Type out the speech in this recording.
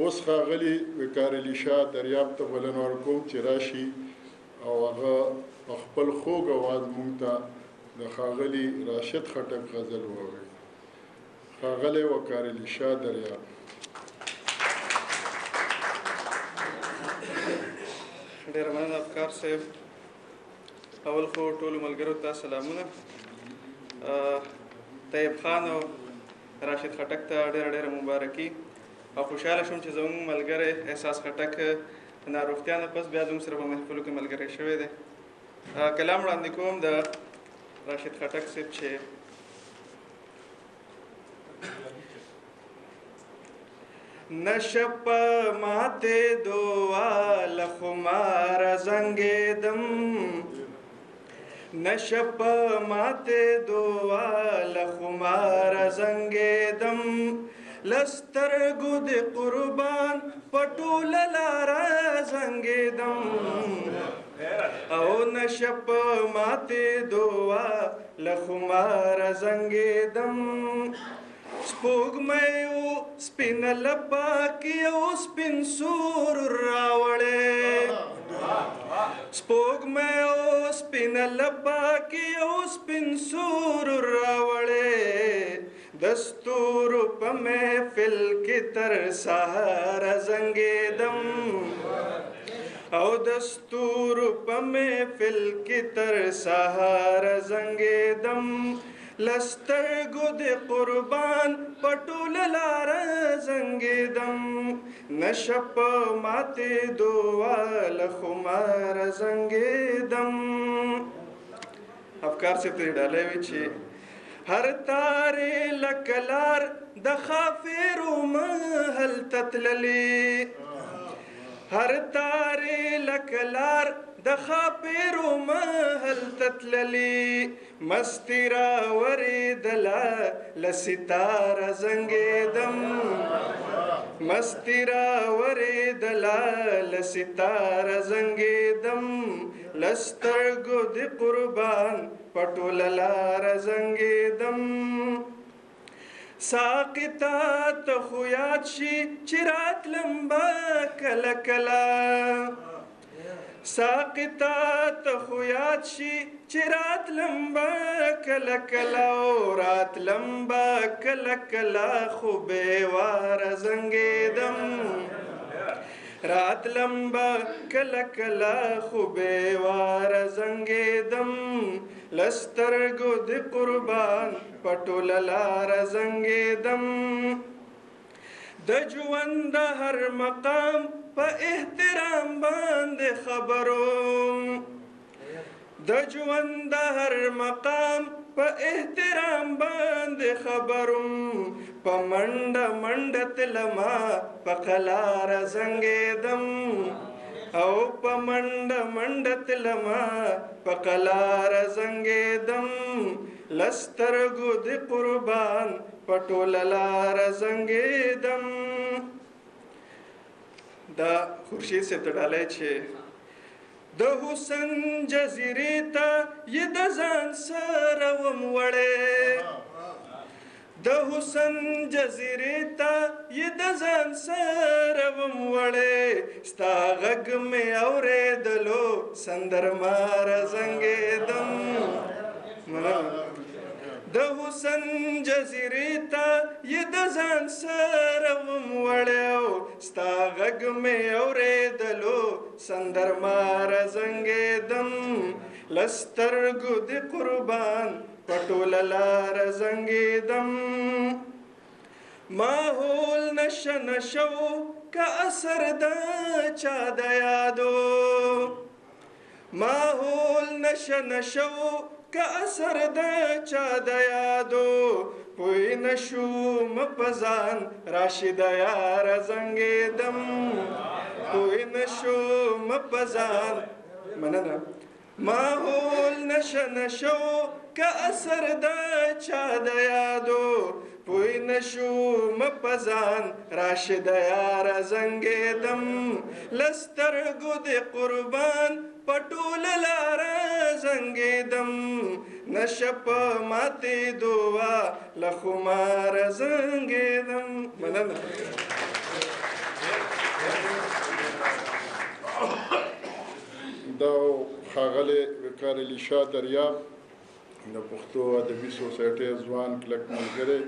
اوس ښاغلي وقار علي شاه دریاب ته بلنه ورکوم چې راشي او هغه په خپل خوږ اواز مونږ ته د ښاغلي راشد خټک غزل واوري. ښاغلی وقار علي شاه دریاب. ډېره مننه افکار صاحب. اول خو ټولو ملګرو ته سلامونه. طیب خان او راشد خټک ته ډېره ډېره مبارکي او خوشحاله شوم چې زموږ ملګری احساس خټک ناروغتیا نه پس بیا زموږ سره په محفلو کې ملګری شوی دی. کلام وړاندې کوم د راشد خټک صاحب چې نشه په ماتې دعا له خماره زنګېدم، نشه په ماتې دعا له خماره زنګېدم، له سترګو د قربان په ټوله لاره زنګېدم، او نشه په ماتې دعا له خماره زنګېدم. سپوږمۍ او سپینه لپه کې یو سپین سور راوړی، سپوږمۍ او سپینه لپه کې یو سپین سور راوړی، د ستورو په محفل کې تر سهاره زنګېدم، او د ستورو په محفل کې تر سهاره زنګېدم، له سترګو د قربان په ټوله لاره زنګېدم، نشه په ماتې دعا له خماره زنګېدم. افکار صاحب ته ډالۍ وي چې هر تارې لکه لار د خافرو محل ته تللې، هر تارې لکه لار د خاپیرو محل ته تللې، مستي راورېدله له ستاره زنګېدم، مستي راورېدله له ستاره زنګېدم، له سترګو د قربان په ټوله لاره زنګېدم. ساقي ته خو یاد شي چې راتلم به کله کله، ساقي ته خو یاد شي چې راتلم به کله کله، او راتلم به کله کله خو بې واره زنګېدم، راتلم به کله کله خو بې واره زنګېدم، له سترګو د قربان په ټوله لاره زنګېدم. د ژوند د هر مقام په احترام باندې خبرو، د ژوند د هر مقام په احترام باندې خبرم، په منډه منډه تلما په قلاره زنګېدم، او په منډه منډه تلما په قلاره زنګېدم، له سترګو د قربان په ټوله لاره زنګېدم. دا خورشید صاحب ته ډالۍ چې د حسن جزیرې ته یې د ځان سره وم وړی، د حسن جزیرې ته یې د ځان سره وم وړی، ستا غږ مې اورېدلو سندرماره زنګېدم. د حسن جزیرې ته یې د ځان سره وم وړی، ستا غږ مې اورېدلو سندرماره زنګېدم، له سترګو د قربان په ټوله لاره زنګېدم. ماحول نشه نشه و که اثر د چا د یادو، ماحول نشه نشه و که اثر د چا د یادو، پوی نه شوم په ځان راشده یاره زنګېدم، پوی نه شوم په ځان. مننه. ماحول نشه نشه و که اثر د چا د یادو، پوی نه شوم په ځان راشده یاره زنګېدم، له سترګو د قربان په ټوله لاره زنګېدم، نشه په ماتې دعا له خماره زنګېدم. مننه. دا ښاغلی وقار علي شاه دریاب، د پښتو ادبي سوسایټۍ ځوان کلک ملګری.